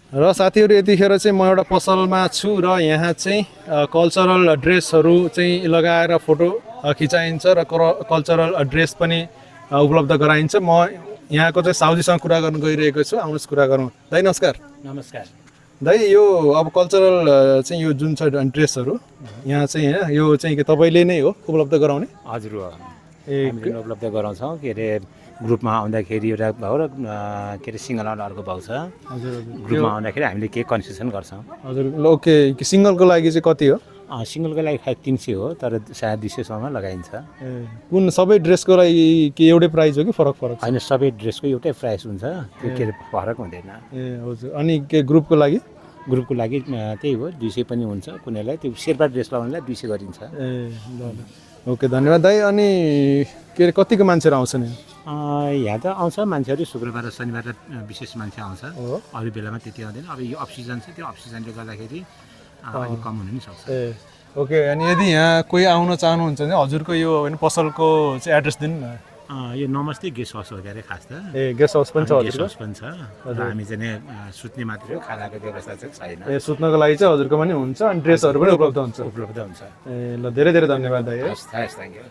र साथीहरू यतिखेर चाहिँ म एउटा पसलमा छु र यहाँ चाहिँ कल्चरल ड्रेसहरू चाहिँ लगाएर फोटो खिचाइन्छ र कल्चरल ड्रेस पनि उपलब्ध गराइन्छ। म यहाँको चाहिँ साउजीसँग कुरा गर्न गइरहेको छु। आउनुहोस् कुरा गरौँ। दाइ नमस्कार। नमस्कार दाइ, यो अब कल्चरल चाहिँ यो जुन छ ड्रेसहरू यहाँ चाहिँ होइन, यो चाहिँ के तपाईँले नै हो उपलब्ध गराउने? हजुर हो, हामीले उपलब्ध गराउँछौँ। के अरे ग्रुपमा आउँदाखेरि एउटा भाउ र के अरे सिङ्गल आउट अर्को भाउ छ। हजुर ग्रुपमा आउँदाखेरि हामीले केही कन्सेसन गर्छौँ। हजुर ओके। सिङ्गलको लागि चाहिँ कति हो? सिङ्गलको लागि 300 हो, तर सायद 200सम्म लगाइन्छ। कुन सबै ड्रेसको लागि के एउटै प्राइस हो कि फरक फरक? होइन, सबै ड्रेसको एउटै प्राइस हुन्छ, त्यो के अरे फरक हुँदैन। हजुर। अनि के ग्रुपको लागि? ग्रुपको लागि त्यही हो, 200 पनि हुन्छ। कुनैलाई त्यो शेर्पा ड्रेस लगाउनेलाई 200 गरिन्छ। ल ओके, धन्यवाद दाइ। अनि के अरे कतिको मान्छेहरू आउँछन् यहाँ त आउँछ मान्छेहरू, शुक्रबार र शनिबार विशेष मान्छे आउँछ। अरू बेलामा त्यति आउँदैन। अब यो अफ सिजन छ, त्यो अफ सिजनले गर्दाखेरि अलिक कम हुन पनि सक्छ। ओके। अनि यदि यहाँ कोही आउन चाहनुहुन्छ भने हजुरको यो होइन पसलको चाहिँ एड्रेस दिनु न। यो नमस्ते गेस्ट हाउस हो क्यारे खास त। गेस्ट हाउस पनि छ? गेस्ट हाउस पनि छ। र हामी चाहिँ सुत्ने मात्रै हो, खानाको व्यवस्था चाहिँ छैन। सुत्नको लागि चाहिँ हजुरको पनि हुन्छ अनि ड्रेसहरू पनि उपलब्ध हुन्छ? उपलब्ध हुन्छ। ल धेरै धेरै धन्यवाद दाइ। Thank you.